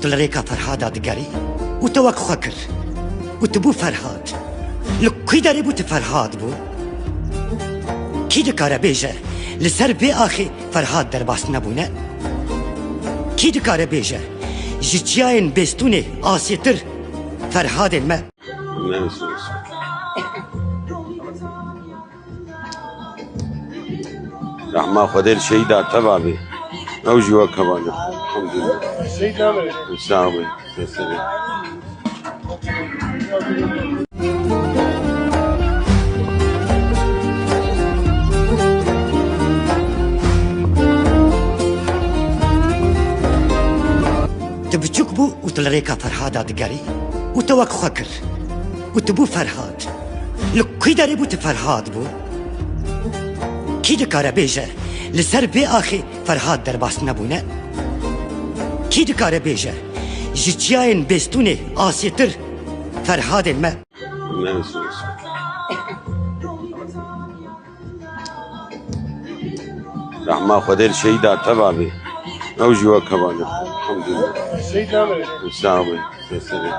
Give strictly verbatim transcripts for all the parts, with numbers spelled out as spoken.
Li rêka Ferhada digerî û te wek xwe kir û tu bû Ferhad. Li kî derê bû tu Ferhad bû? Kî dikare bêje li ser vê axê Ferhad derbas nebûne? Kî dikare bêje ji çiyayên bêstûnê asêtir Ferhadên me? Rehma Xwedê li şehîda teva bê. Ew jî wek heval e. Elhamdulillah. Şehîd nabê. Sağ olun. Sesini. Tu biçûk bû û tu li rêka Ferhada digerî û te wek xwe kir û tu bû Ferhad. Li kî derê bû tu Ferhad bû? Kî dikare bêje li ser vê axê Ferhad derbas nebûne? Kî dikare bêje ji çiyayên bêstûnê asêtir Ferhadên me? Rehma Xwedê li şehîda teva bê. Ew jî wek heval e. Elhamdulillah. Şehîd nabê. Sağ olun. Sesini.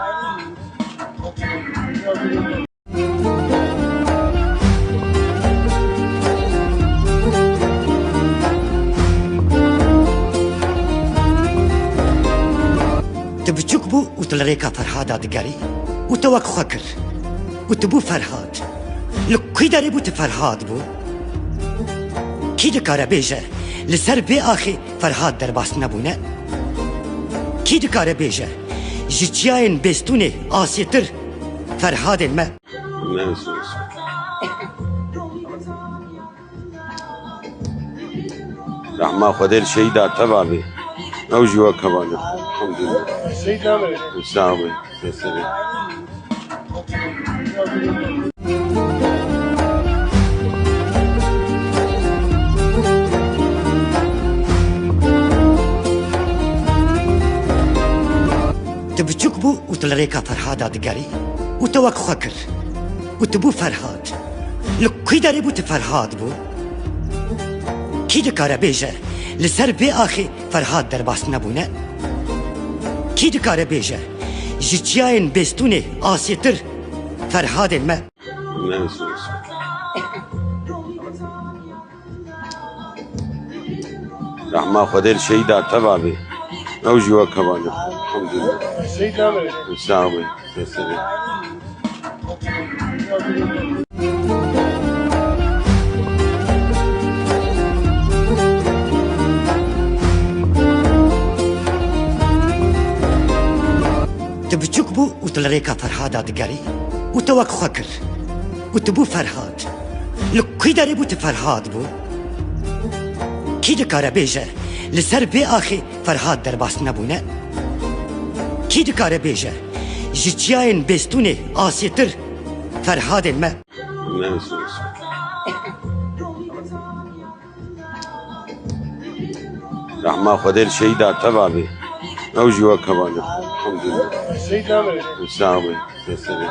Tu biçûk bû û tu li rêka Ferhada digerî û te wek xwe kir û tu bû Ferhad. Li kî derê bû tu Ferhad bû? Kî dikare bêje li ser vê axê Ferhad derbas nebûne? Kî dikare bêje ji çiyayên bêstûnê asêtir Ferhadên me? Rehma Xwedê li şehîda teva bê. Ew jî wek heval e. Elhamdulillah. Şehîd nabê. Sağ olun. Sesini. Tu biçûk bû û tu li rêka Ferhada digerî û te wek xwe kir û tu bû Ferhad. Li kî derê bû tu Ferhad bû? Kî dikare bêje li ser vê axê Ferhad derbas nebûne? Kî dikare bêje ji çiyayên bêstûnê asêtir Ferhadên me? Rehma Xwedê li şehîda teva bê. Ew jî wek heval e. Elhamdulillah. Şehîd nabê. Sağ olun. Sesini. Tu biçûk bû û tu li rêka Ferhada digerî û te wek xwe kir û tu bû Ferhad. Li kî derê bû tu Ferhad bû? Kî dikare bêje li ser vê axê Ferhad derbas nebûne? Kî dikare bêje ji çiyayên bêstûnê asêtir Ferhadên me? Rehma Xwedê li şehîda teva bê. Ew jî wek heval e. Elhamdulillah. Şehîd nabê. Sağ olun. Sesini.